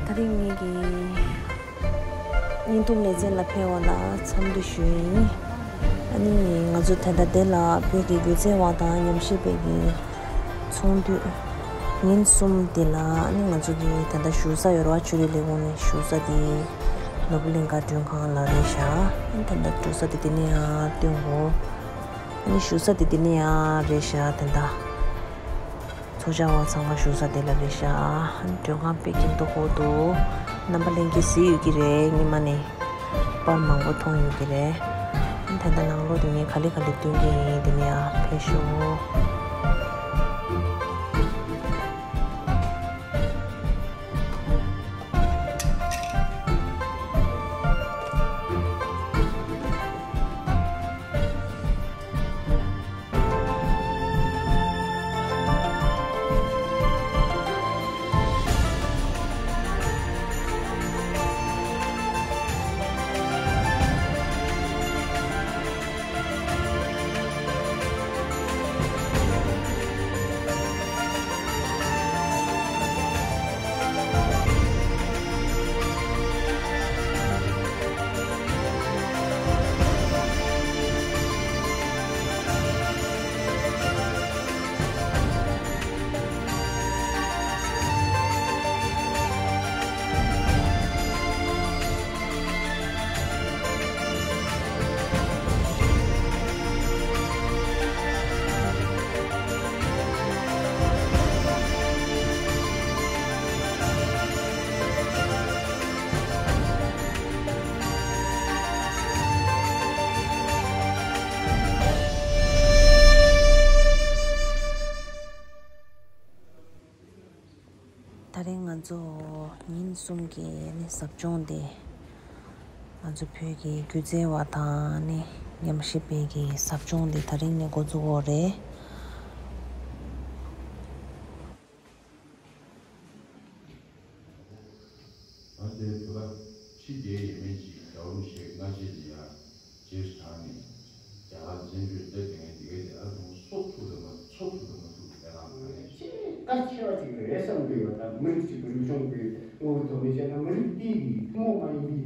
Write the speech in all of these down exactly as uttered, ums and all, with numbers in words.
ཨ་རིག་ངེད་ཀྱི་བརྙན་ཐུང་ལེ་ཚན་ལ་ཕེབས་པ་ལ་འཚམས་འདྲི་ཞུ་ཡིན། ཨ་ནི་ང་ཚོ་ད་ལྟ་འདི་ལ་བོད་ཀྱི་སྒྱུ་རྩལ་བ་དང་ཉམས་ཞིབ་པའི་གི་ཚོགས་འདུ་ཉིན་གསུམ་དེ་ལ་ཨ་ནི་ང་ཚོ་གི་ད་ལྟ་བཞུགས་ས་ཡོད་རེད་བ། ཆོས་རིག་ལས་ཁུངས་ནས་བཞུགས་ས་དེ་ནོར་བུ་གླིང་ག་མགྲོན་ཁང་ལ་རེད་ཤག་ཨ་ནི་ད་ལྟ་འགྲོ་ས་དེ་དེ་ནས་ཡང་སྟོན་གོ་ཨ་ནི་བཞུགས་ས་དེ་དེ་ནས་ཡང་རེད་ཤག་ད་ལྟ། ཚོགས་བཅར་བ་ཚང་མ་བཞུགས་ས་དེ་ལ་རེད་ཤག་མགྲོན་ཁང་དཔེ་ཁྱིམ་ཐོག་ཁོག་ཏུ་རྣམ་པ་ལྷན་རྒྱས་གཟིགས་ཡོད་ཀྱི་རེད། སྔོན་མ་ནས་པར་མང་པོ་མཐོང་ཡོད་ཀྱི་རེད། ད་ལྟ་ནང་ལོགས་དེ་ངས་ག་ལེ་ག་ལེ་སྟོན་གྱི་ཡིན། དེ་ནས་ཡང་ཕེབས་ཤོག་ད་རིང་ང་ཚོ་ཉིན་གསུམ་གྱི་ནི་ཟབ་སྦྱོང་དེ། ང་ཚོ་བོད་ཀྱི་སྒྱུ་རྩལ་བ་དང་ནི་ཉམས་ཞིབ་པའི་གི་ཟབ་སྦྱོང་དེ་ད་རིང་ནས་འགོ་འཛུགས་འོ་རེད། ཨ་དེ་བོད་པ་ཁྲི་བརྒྱད་ཡས་མས་ཅིག་རྒྱལ་བ་རིན་པོ་ཆེ་སྔ་རྗེས་ལ་ཡ་རྗེས་སུ་འབྲངས་ནས་རྒྱ་གར་བཙན་བྱོལ་སླེབས་བསྡད་མཁན་དེ་གའི་དེ་ཨ་ལྷུང་སོ་ཐུབ་དང་མ་སོ་ཐུབ་དང་མ་ཐུབ་ཀྱི་ལས་ཀ་མ་རེད། ཆེས་གལ་ཆེ་བ་ཅིག་རེད་བསམ་གྱི་ཡོད། ད་མི་རིགས་གཅིག་གི་རིག་གཞུང་གི་ངོ་བོའི་ཐོག་ནས་བཤད་ན་མི་རིགས་དེ་ཡི་ཐུན་མོང་མ་ཡིན་པའི་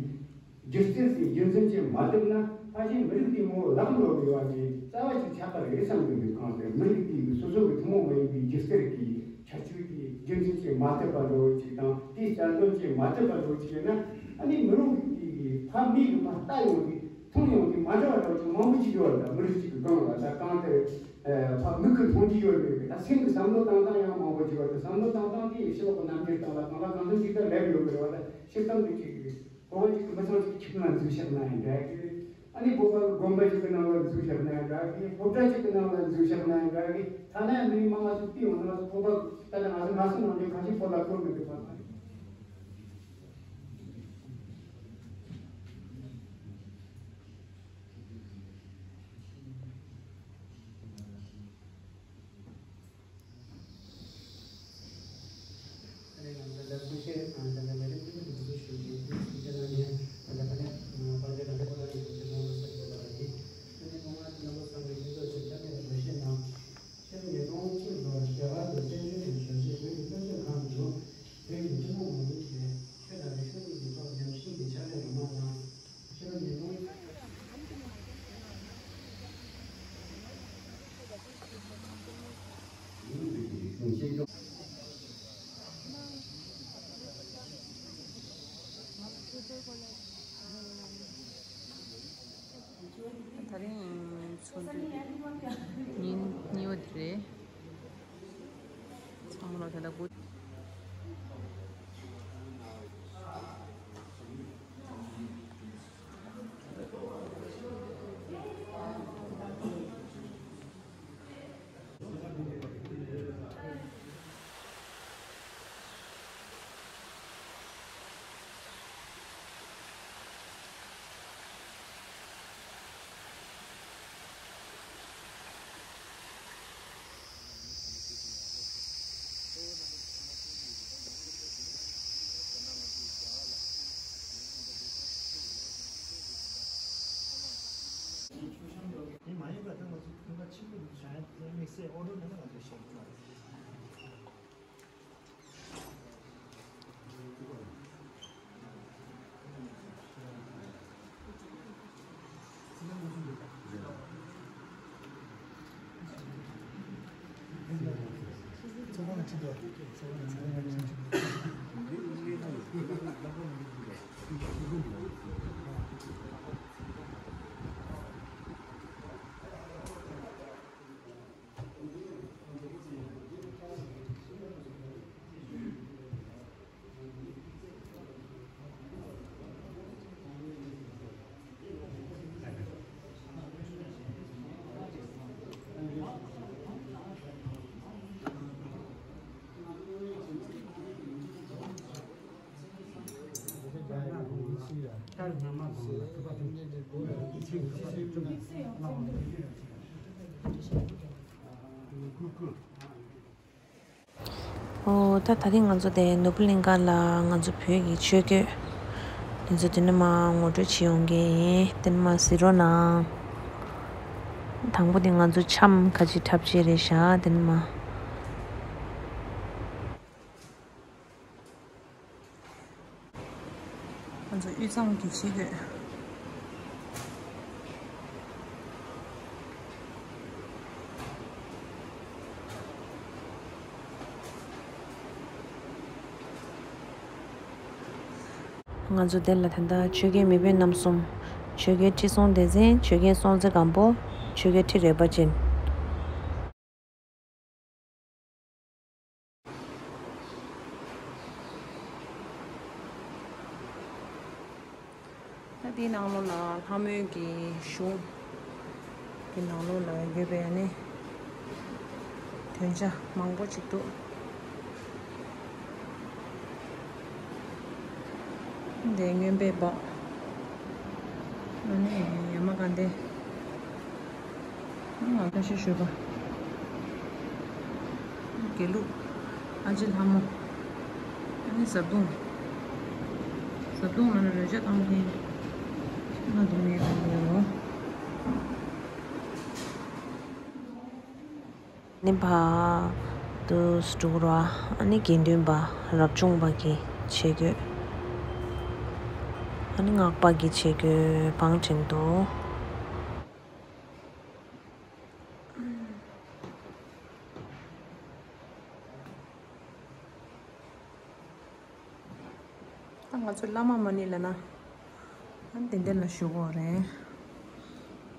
སྒྱུ་རྩལ་དེ་རྒྱུན་འཛིན་བྱེད་མ་ཐུབ་ན་ཕལ་ཆེར་མི་རིགས་དེ་ངོ་བོ་བརླག་འགྲོ་གི་ཡོད་པ་ཅིག་རྩ་བ་ཅིག་ཆགས་པ་རེད་བསམ་གྱི་འདུག་གང་ལྟར་མི་རིགས་དེ་གི་སོ་སོ་གི་ཐུན་མོང་མ་ཡིན་པའི་སྒྱུ་རྩལ་གྱི་ཁྱད་ཆོས་དེ་རྒྱུན་འཛིན་བྱེད་མ་ཐུབ་པ་འགྲོ་ཅིག་དང་དེའི་གསལ་སྟོན་བྱེད་མ་ཐུབ་པ་འགྲོ་ཅིག་ཡོད་ན་ཨ་ནི་མི་རིགས་དེ་གི་ཕ་མེས་གི་ཕ་ལྟ་ཡོང་དུས་མཐོང་ཡོང་དུས་མ་འདྲ་བ་འདྲ་བ་ཅིག་མང་པོ་ཅིག་ཡོད་རེད། ད་མི་རིགས་གཅིག་གི་སྒང་ལ་ད་གང་ལྟར་ཕ་མིག་གིས་མཐོང་རྒྱུ་ཡོད་རེད། ད་སེམས་ཀྱི་བསམ་བློ་བཏང་སྟངས་ཡང་མང་པོ་ཅིག་ཡོད་རེད། བསམ་བློ་བཏང་སྟངས་དེ་ཕྱི་ལོགས་ཀྱི་རྣམ་འགྱུར་སྟེང་ལ་གང་ལ་གང་འཚམ་ཅིག་ད་སླེབས་ཡོད་གི་རེད་བ། ད་སྤྱིར་བཏང་གི་ཅིག་གི་གོ་བ་ཅིག་གི་མི་ཚང་ཅིག་ཁྱིམ་ལ་འཛུལ་བཞག་ན་ཡང་འདྲ་གི། ཨ་ནི་བོད་པ་གི་དགོན་པ་ཅིག་གི་ནང་ལ་འཛུལ་བཞག་ན་ཡང་འདྲ་གི། སློབ་གྲྭ་ཅིག་གི་ནང་ལ་འཛུལ་བཞག་ན་ཡང་འདྲ་གི། ཐ་ན་མི་མང་ང་ཚོ་བལྟས་ཡོང་ན་ང་ཚོ་བོད་པ་ད་ལྟ་ང་ཚོ་ང་ཚོ་ནང་ལ་གང་ཅི་བོད་ལ་བཀོད་མི་འདུག་པ། ད་རིང་ཚོགས་འདུ་ཉིན་གཉིས་པ་དེ་རེད། ཚང་མ་ལ་ད་ལྟ་སྒུག་དེ་མ་ཡིན་པ་ད་ང་ཚོ་ཁང་པ་ཆེན་པོ་འདུག་བྱ་ཡ་དེ་དམིགས་བསལ་ཨོ་ཌར་མེད་ན་ང་ཚོ་ཞེ་དྲག་རེད། ཨོ། ད་ད་རིང་ང་ཚོ་དེ་ནོར་བུ་གླིང་ཁ་ལ་ང་ཚོ་བོད་ཀྱི་ཆོས་གོས། དེ་ཚོ་དེ་ནས་མར་ངོ་སྤྲོད་བྱེད་ཡོང་གི་ཡིན། དེ་ནས་མར་གཟིགས་རོགས་གནང་། དང་པོ་དེ་ང་ཚོ་འཆམ་ཁ་ཅིག་འཁྲབ་བྱེད་རེད་ཤག་དེ་ནས་མར། ང་ཚོ་དབུས་གཙང་གི་ཆས་གོས། ང་ཚོ་དེ་ལ་ད་ལྟ་ཆོས་རྒྱལ་མེས་དབོན་རྣམ་གསུམ། ཆོས་རྒྱལ་ཁྲི་སྲོང་ལྡེ་བཙན། ཆོས་རྒྱལ་སྲོང་བཙན་སྒམ་པོ། ཆོས་རྒྱལ་ཁྲི་རལ་པ་ཅན། ད་དེའི་ནང་ལོགས་ལ་ལྷ་མོའི་གི་གཞུང་གི་ནང་ལོགས་ལ་ཡོད་པའི་ནི་དོན་བྱ་མང་པོ་ཅིག་འདུག་འདི་མངོན་པའི་སྦག་ཨ་ནི་ཡ་མ་ག་འདི། ང་བཀྲ་ཤིས་ཞུ་བ། དགེ་ལུགས། ཨ་ཅེ་ལྷ་མོ། ཨ་ནི་བཟའ་བཏུང་། བཟའ་བཏུང་ལ་ནི་རོལ་ཆ་བཏང་མཁན། ང་དུ་མེད་པ་ཡོད་རོ། ནི་བ། དུ་སྤྲུག་ར། ཨ་ནི་དགེ་འདུན་པ་རབ་བྱུང་པ་གི་ཆས་གོས། ཨ་ནི་སྔགས་པ་གི་ཆས་གོས་བང་བྲིན་འདུག་ད་ང་ཚོ་བླ་མ་མ་ཎི་ལ་ན། ཨ་ནི་དེ་འདྲ་ལ་ཞུ་གོ་རེད།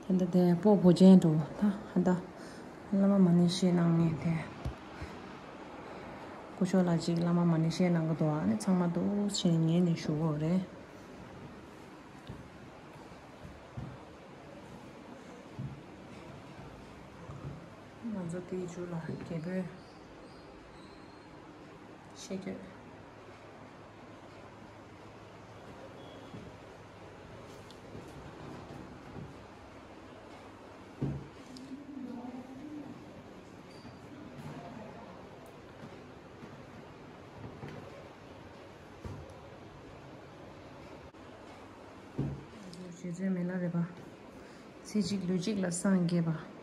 ད་ལྟ་དེ་སྤོ་བོ་ཅན་དུ་ད་ཧ་ད། བླ་མ་མ་ཎི་བཤད་གནང་ངེས་དེ། སྐུ་ཞབས་ལགས་ཅིག་བླ་མ་མ་ཎི་བཤད་གནང་གི་འདུག་ཨ་ནི་ཚང་མ་འདུག་ཕྱིན་ངས་ནས་ཞུ་གོ་རེད། ང་ཚོ་དེའི་མཇུག་ལ་རྒྱལ་པོའི་ཆས་གོས། རྗེ་བཙུན་མི་ལ་རས་པ། ཚེ་གཅིག་ལུས་གཅིག་ལ་སངས་རྒྱས་པ།